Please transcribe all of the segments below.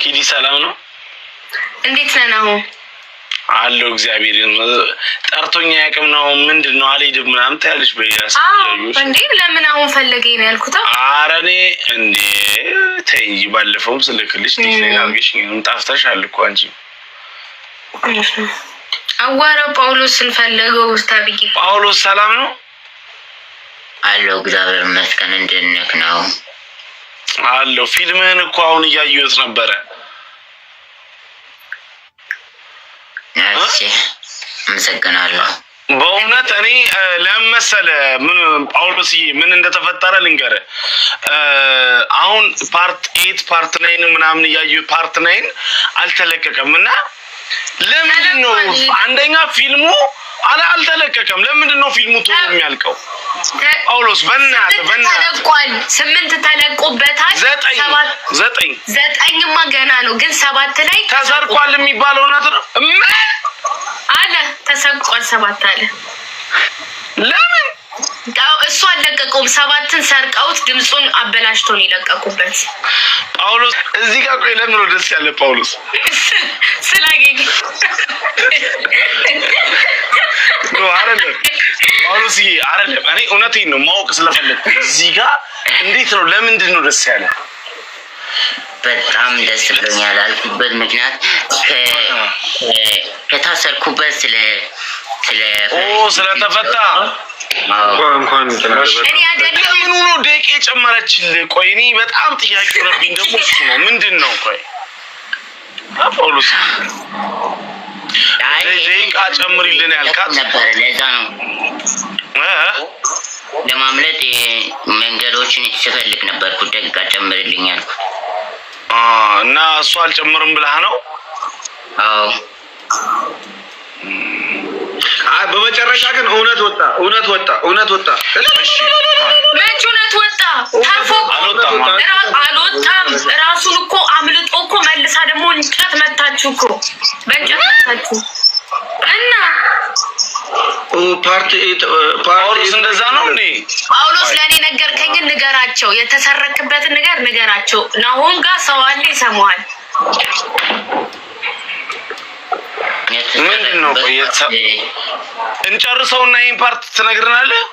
ኪዲ ሰላም ነው? እንዴት ነህ ናሆም? አለው እግዚአብሔር ጠርቶኛ ያቅም ነው። ምንድን ነው አልሄድም ምናምን ትያለሽ። በያስ እንዴ ለምን አሁን ፈለገኝ ነው ያልኩት። ኧረ እኔ እንዴ ተይ እንጂ ባለፈውም ስልክልሽ decline አድርገሽ ጣፍተሻል እኮ አንቺ። አዋራ ጳውሎስን ፈለገው ታብዬ። ጳውሎስ ሰላም ነው አለው እግዚአብሔር ይመስገን። እንዴት ነህ ነው አለው። ፊልምህን እኮ አሁን እያየሁት ነበረ። እሺ አመሰግናለሁ። በእውነት እኔ ለምን መሰለህ ምን ጳውሎስዬ ምን እንደተፈጠረ ልንገርህ። አሁን part 8 part 9 ምናምን እያየሁ part 9 አልተለቀቀም እና ለምንድን ነው አንደኛ ፊልሙ አልተለቀቀም? ለምንድን ነው ፊልሙ ቶሎ የሚያልቀው? ጳውሎስ በእናትህ በእናትህ ተለቋል። 8 ተለቆበታል። 9 9ማ ገና ነው፣ ግን 7 ላይ ተሰርቋል የሚባለው እውነት ነው አለ። ተሰርቋል 7 አለ። ለምን እሱ አልለቀቀውም። 7ን ሰርቀውት ድምፁን አበላሽቶ ነው የለቀቁበት። ጳውሎስ እዚህ ጋር ቆይ፣ ለምን ነው ደስ ያለ ጳውሎስ? ስላገኝ ነው አይደለም? ጳውሎስዬ አይደለም፣ እኔ እውነቴን ነው ማወቅ ስለፈለግኩ እዚህ ጋር እንዴት ነው ለምንድን ነው ደስ ያለ? በጣም ደስ ብሎኛል አልኩበት ምክንያት ከታሰርኩበት ስለተፈታ ለምኑ ነው ደቂቃ የጨመረችልህ? ቆይ እኔ በጣም ጥያቄ ሆነብኝ። ደግሞ እሱ ነው ምንድን ነው? ቆይ ጳውሎስ ደቂቃ ጨምሪልን ያልካት ነበር። ለዛ ነው ለማምለጥ መንገዶችን ስፈልግ ነበርኩ። ደቂቃ ጨምርልኝ ያልኩት እና እሱ አልጨምርም ብለህ ነው? አዎ። በመጨረሻ ግን እውነት ወጣ፣ እውነት ወጣ፣ እውነት ወጣ። መች እውነት ወጣ? ተርፎ አልወጣም። ራሱን እኮ አምልጦ እኮ መልሳ ደግሞ እንጨት መታችሁ እኮ በእንጨት መታችሁ እና ጳውሎስ እንደዛ ነው እንዴ? ጳውሎስ ለእኔ ነገርከኝን ንገራቸው፣ የተሰረክበትን ነገር ንገራቸው። ናሆም ጋር ሰው አለ ይሰማዋል። ምንድን ነው? ቆይ እንጨርሰውና ይሄን part ትነግረናለህ።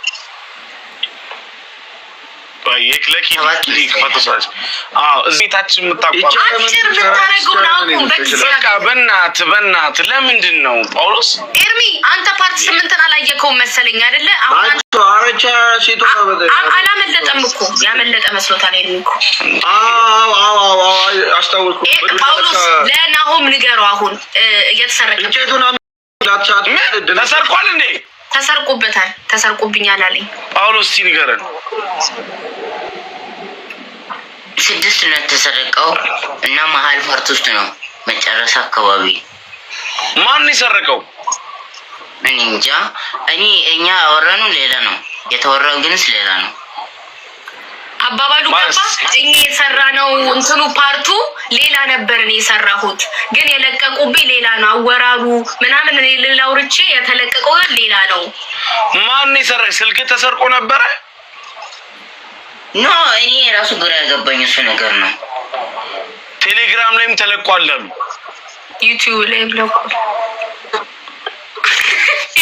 በእናትህ በእናትህ ለምንድን ነው ጳውሎስ? ኤርሚ አንተ part 8ን አላየከውም መሰለኝ አይደለ? አላመለጠም እኮ ያመለጠ መስሎታል። ኤርሚ እኮ ጳውሎስ ለናሆም ንገረው። አሁን እየተሰረቀ ተሰርቋል እንዴ? ተሰርቆበታል። ተሰርቆብኛል አለኝ ጳውሎስ። እስኪ ንገረን። 6 ነው የተሰረቀው እና መሀል part ውስጥ ነው መጨረሻ አካባቢ። ማን የሰረቀው? እኔ እንጃ። እኔ እኛ ያወራነው ሌላ ነው፣ የተወራው ግንስ ሌላ ነው። አባባሉ ገባ። እኛ የሰራነው እንትኑ part ኡ ሌላ ነበር። እኔ የሰራሁት ግን የለቀቁብኝ ሌላ ነው። አወራሩ ምናምን እኔ ሌላ አውርቼ የተለቀቀው ሌላ ነው። ማን የሰራ? ስልክ ተሰርቆ ነበረ? No እኔ የራሱ ግራ ያገባኝ እሱ ነገር ነው። ቴሌግራም ላይም ተለቋል አሉ፣ ዩቲዩብ ላይም ለቋል።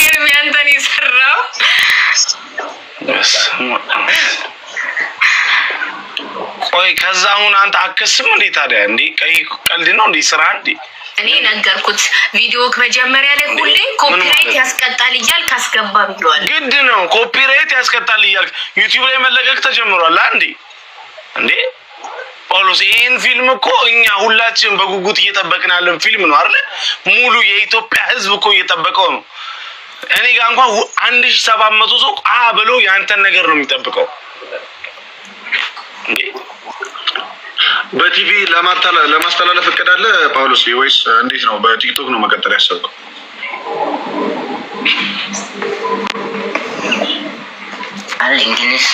ኤርሚ አንተን የሰራው ቆይ ከዛ አሁን አንተ አከስም እንዴ ታዲያ? እንዴ ቀይ ቀልድ ነው እንዴ ስራ እንዴ? እኔ ነገርኩት። ቪዲዮ መጀመሪያ ላይ ሁሌ copyright ያስቀጣል እያልክ አስገባ ብለዋል። ግድ ነው copyright ያስቀጣል እያልክ ዩቲዩብ ላይ መለቀቅ ተጀምሯል። እንዴ እንዴ ጳውሎስ ይህን ፊልም እኮ እኛ ሁላችን በጉጉት እየጠበቅን ያለን ፊልም ነው አይደለ? ሙሉ የኢትዮጵያ ሕዝብ እኮ እየጠበቀው ነው። እኔ ጋር እንኳን 1700 ሰው አ ብሎ የአንተን ነገር ነው የሚጠብቀው። በቲቪ ለማስተላለፍ እቅድ አለ ጳውሎስ ወይስ እንዴት ነው? በቲክቶክ ነው መቀጠል ያሰብከው? አለኝ ትንሽ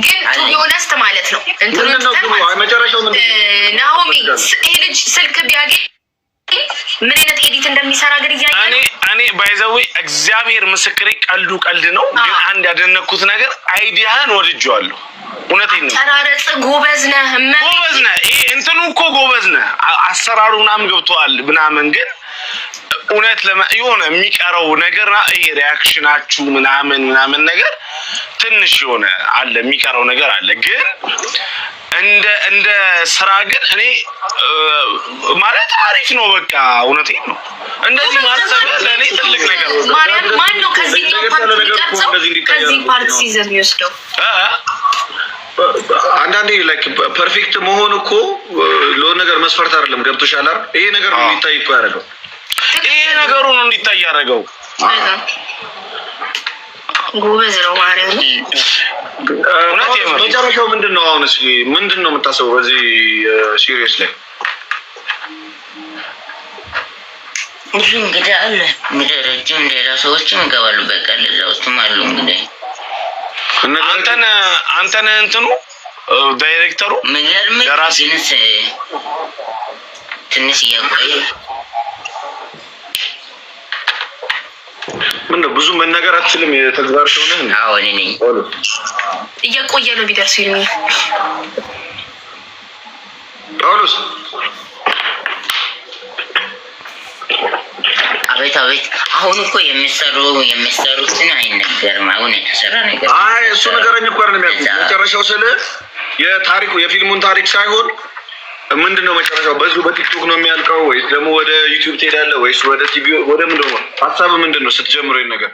ግን to be honest ማለት ነው እንትኑ ናሆሚ ይሄ ልጅ ስልክ ቢያገኝ ምን አይነት edit እንደሚሰራ ግን እያየ እኔ by the way እግዚአብሔር ምስክሬ፣ ቀልዱ ቀልድ ነው፣ ግን አንድ ያደነኩት ነገር idea ህን ወድጄዋለሁ። እውነቴን ነው። አጨራረጽ ጎበዝ ነህ፣ ጎበዝ ነህ። ይሄ እንትኑ እኮ ጎበዝ ነህ፣ አሰራሩ ምናምን ገብቶሃል ምናምን፣ ግን እውነት የሆነ የሚቀረው ነገር ይሄ reaction ኣችሁ ምናምን ምናምን ነገር ትንሽ የሆነ አለ፣ የሚቀረው ነገር አለ። ግን እንደ ስራ ግን እኔ ማለት አሪፍ ነው። በቃ እውነቴን ነው። እንደዚህ ማሰብ ለእኔ ትልቅ ነገር ነው። ማርያም፣ ማን ነው ከዚህኛው part የሚቀርጸው? ከዚህ part season የሚወስደው? አንዳንዴ like perfect መሆን እኮ ለሆነ ነገር መስፈርት አይደለም። ገብቶሻል አይደል? ይሄ ነገር ነው እንዲታይ እኮ ያደረገው። ይሄ ነገሩ ነው እንዲታይ ያደረገው። ጎበዝ ነው ማርያም። መጨረሻው ምንድን ነው? አሁን እስኪ ምንድን ነው የምታስበው በዚህ series ላይ? ብዙ እንግዲህ አለ፣ እንግዲህ ረጅም ሌላ ሰዎችም ይገባሉ። በቃ ለዛ ውስጥም አሉ እንግዲህ። አንተን እንትኑ ዳይሬክተሩ የሚገርምህ ደራሲ። ትንሽ ትንሽ እየቆየ ምን ነው፣ ብዙ መናገር አትችልም? የተግባር ሰው ነህ። አዎ፣ እኔ ነኝ። እየቆየ ነው ቢደርሱ ይሉኛል። ጳውሎስ። አቤት አቤት። አሁን እኮ የሚሰሩትን አይነገርም። አሁን የተሰራ ነገር አይ፣ እሱ ነገረኝ እኮ አይደለም ያልኩት። መጨረሻው ስለ የታሪኩ የፊልሙን ታሪክ ሳይሆን ምንድን ነው መጨረሻው? በዚሁ በቲክቶክ ነው የሚያልቀው ወይስ ደግሞ ወደ ዩቲዩብ ትሄዳለህ ወይስ ወደ ቲቪ፣ ወደ ምንድን ነው ሀሳብ፣ ምንድን ነው ስትጀምረው ይሄን ነገር?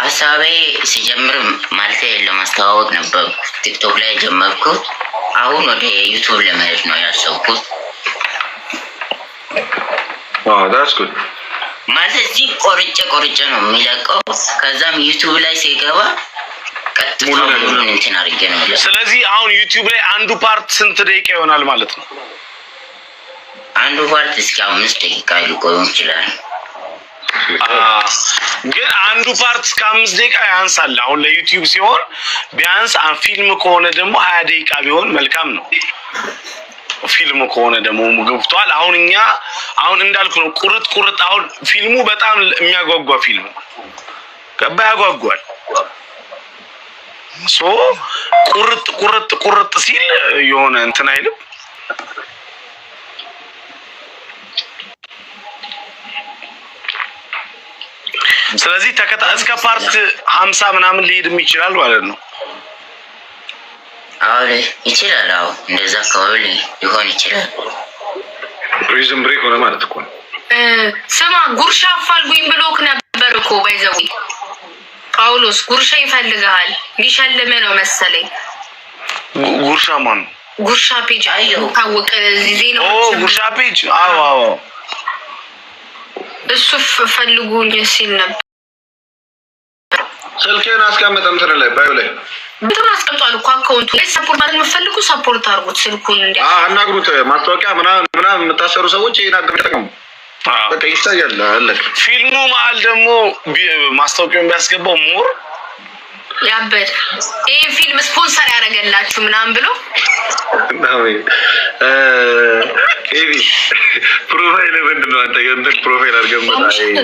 ሀሳቤ ሲጀምር ማለት ለማስተዋወቅ ነበር ቲክቶክ ላይ የጀመርኩት። አሁን ወደ ዩቱብ ለመሄድ ነው ያሰብኩት። That's good. ማለት እዚህ ቆርጬ ቆርጬ ነው የሚለቀው። ከዛም ዩቱብ ላይ ሲገባ ቀጥታ ሙሉ ነገር። ሙሉን እንትን አድርጌ ነው የሚለቀው። ስለዚህ አሁን ዩቲዩብ ላይ አንዱ part ስንት ደቂቃ ይሆናል ማለት ነው? አንዱ part እስከ 5 ደቂቃ ሊቆዩ ይችላል። ግን አንዱ part እስከ 5 ደቂቃ ያንሳል። አሁን ለዩቲዩብ ሲሆን ቢያንስ ፊልም ከሆነ ደግሞ 20 ደቂቃ ቢሆን መልካም ነው። ፊልም ከሆነ ደግሞ ገብቷል። አሁን እኛ አሁን እንዳልኩ ነው፣ ቁርጥ ቁርጥ። አሁን ፊልሙ በጣም የሚያጓጓ ፊልም ገባ፣ ያጓጓል። So ቁርጥ ቁርጥ ቁርጥ ሲል የሆነ እንትን አይልም። ስለዚህ ተከታ እስከ part 50 ምናምን ሊሄድም ይችላል ማለት ነው። አዎ፣ ይችላል። አዎ፣ እንደዛ አካባቢ ሊሆን ይችላል። Prison Break ሆነ ማለት እኮ ነው። ስማ፣ ጉርሻ አፋልጉኝ ብሎክ ነበር እኮ by the way። ጳውሎስ ጉርሻ ይፈልግሃል፣ ሊሸልምህ ነው መሰለኝ። ጉርሻ ማን ነው? ጉርሻ page ታወቀ ዜናዎች። ጉርሻ page። አዎ። እሱ ፈልጉኝ ሲል ነበር። ስልክህን አስቀምጥ እንትን ላይ፣ bio ላይ። እንትኑን አስቀምጧል እኮ account ኡ። Support ማድረግ የምትፈልጉ support አድርጉት ስልኩን እንዲ አናግሩት። ማስታወቂያ ምናምን ምናምን የምታሰሩ ሰዎች ይሄን አጋጣሚ ጠቀሙ። በቃ ይታያል። አለቀ። ፊልሙ መሀል ደግሞ ማስታወቂያውን ቢያስገባው more ያበድ ይህ ፊልም ስፖንሰር ያደረገላችሁ ምናምን ብሎ። ኤቢ፣ profile ምንድን ነው? አንተ የእንትን profile አድርገህ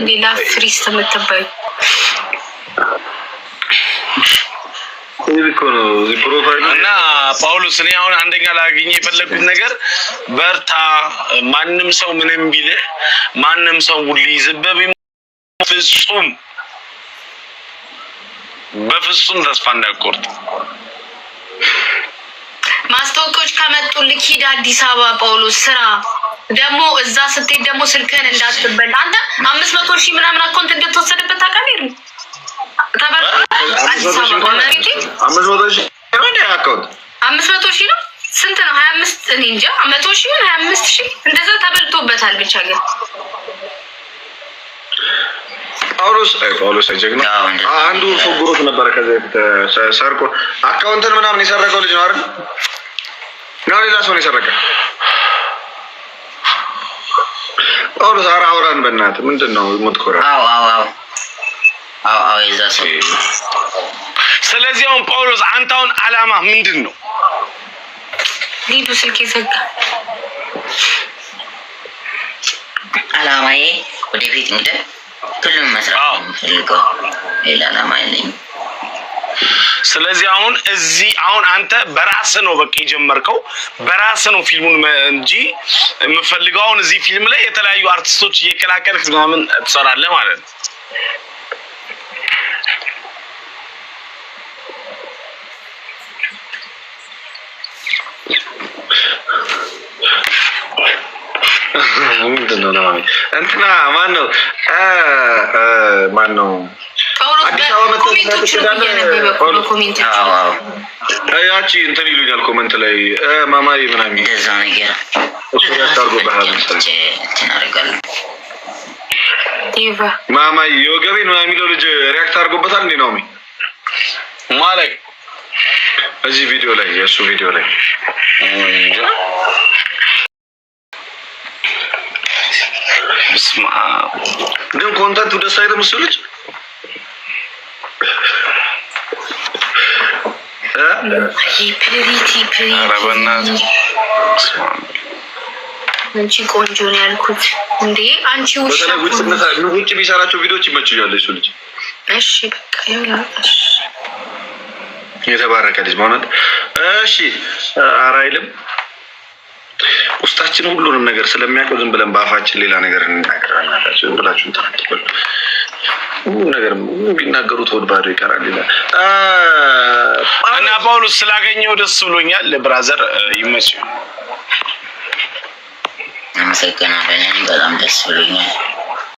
ሌላ ፍሪስት የምትባዩ። ኤቢ እኮ ነው እዚህ profile ኡ። እና ጳውሎስ፣ እኔ አሁን አንደኛ ላገኘ የፈለግኩት ነገር በርታ። ማንም ሰው ምንም ቢልህ፣ ማንም ሰው ሊይዝብህ ፍጹም በፍጹም ተስፋ እንዳትቆርጥ። ማስታወቂያዎች ከመጡልህ ሂድ አዲስ አበባ ጳውሎስ፣ ስራ። ደግሞ እዛ ስትሄድ ደግሞ ስልክህን እንዳትበል። አንተ 500,000 ምናምን account እንደተወሰደበት ታውቃለህ? አዲስ አበባ መሬቴ 500,000 ነው እንደ account? 500,000 ነው፣ ስንት ነው? 25፣ እኔ እንጃ፣ 100,000 ይሁን 25,000 እንደዛ ተበልቶበታል። ብቻ ግን ጳውሎስ፣ አይ ጳውሎስ፣ አይ ጀግና። አንዱ ፎግሮት ነበረ ከዚህ በፊት ሰርቆ አካውንትን ምናምን የሰረቀው ልጅ ነው አይደል? ነው ሌላ ሰው ነው የሰረቀ? ጳውሎስ፣ ኧረ አውራን በእናትህ፣ ምንድን ነው የምትኮራው? አዎ፣ የዛ ሰው። ስለዚህ አሁን ጳውሎስ፣ አንተ አሁን አላማ ምንድን ነው? ሊዱ ስልክ የዘጋ። አላማዬ ወደፊት እንግዲህ ፊልም መስራት ነው የምፈልገው። ሌላ አላማ የለኝም። ስለዚህ አሁን እዚህ አሁን አንተ በራስህ ነው በቃ የጀመርከው፣ በራስህ ነው ፊልሙን እንጂ የምፈልገው አሁን እዚህ ፊልም ላይ የተለያዩ አርቲስቶች እየቀላቀልክ ምናምን ትሰራለህ ማለት ነው። ምንድን ነው ለማሚ እንትና ማን ነው ማን ነው? አዲስ አበባ ያቺ እንትን ይሉኛል comment ላይ ማማዬ ምናምን እንደዛ ነገር እሱ ያስታርጎብሃል መሰለኝ። እንትን አደርጋለሁ። ማማዬ የወገቤን ምናምን የሚለው ልጅ react አድርጎበታል እንዴ ነው ማለት እዚህ ቪዲዮ ላይ የእሱ ቪዲዮ ላይ በስመ አብ። ግን content ኡ ደስ አይልም እሱ ልጅ Pretty pretty ኧረ በእናትህ በስመ አብ። አንቺ ቆንጆ ነው ያልኩት እንዴ አንቺ ውሻ በተለይ ውጭ ውጭ የሚሰራቸው ቪዲዮዎች ይመችኛል። እሱ ልጅ እሺ በቃ ይኸውልህ የተባረከ ልጅ በእውነት። እሺ ኧረ አይልም። ውስጣችን ሁሉንም ነገር ስለሚያውቀው ዝም ብለን በአፋችን ሌላ ነገር እንናገራለን። ዝም ብላችሁ እንትን አትበሉ። ሁሉ ነገር ቢናገሩት ሆድ ባዶ ይቀራል ይላል። እና ጳውሎስ ስላገኘው ደስ ብሎኛል። Brother ይመችህ። አመሰግናለሁ። እኔም በጣም ደስ ብሎኛል።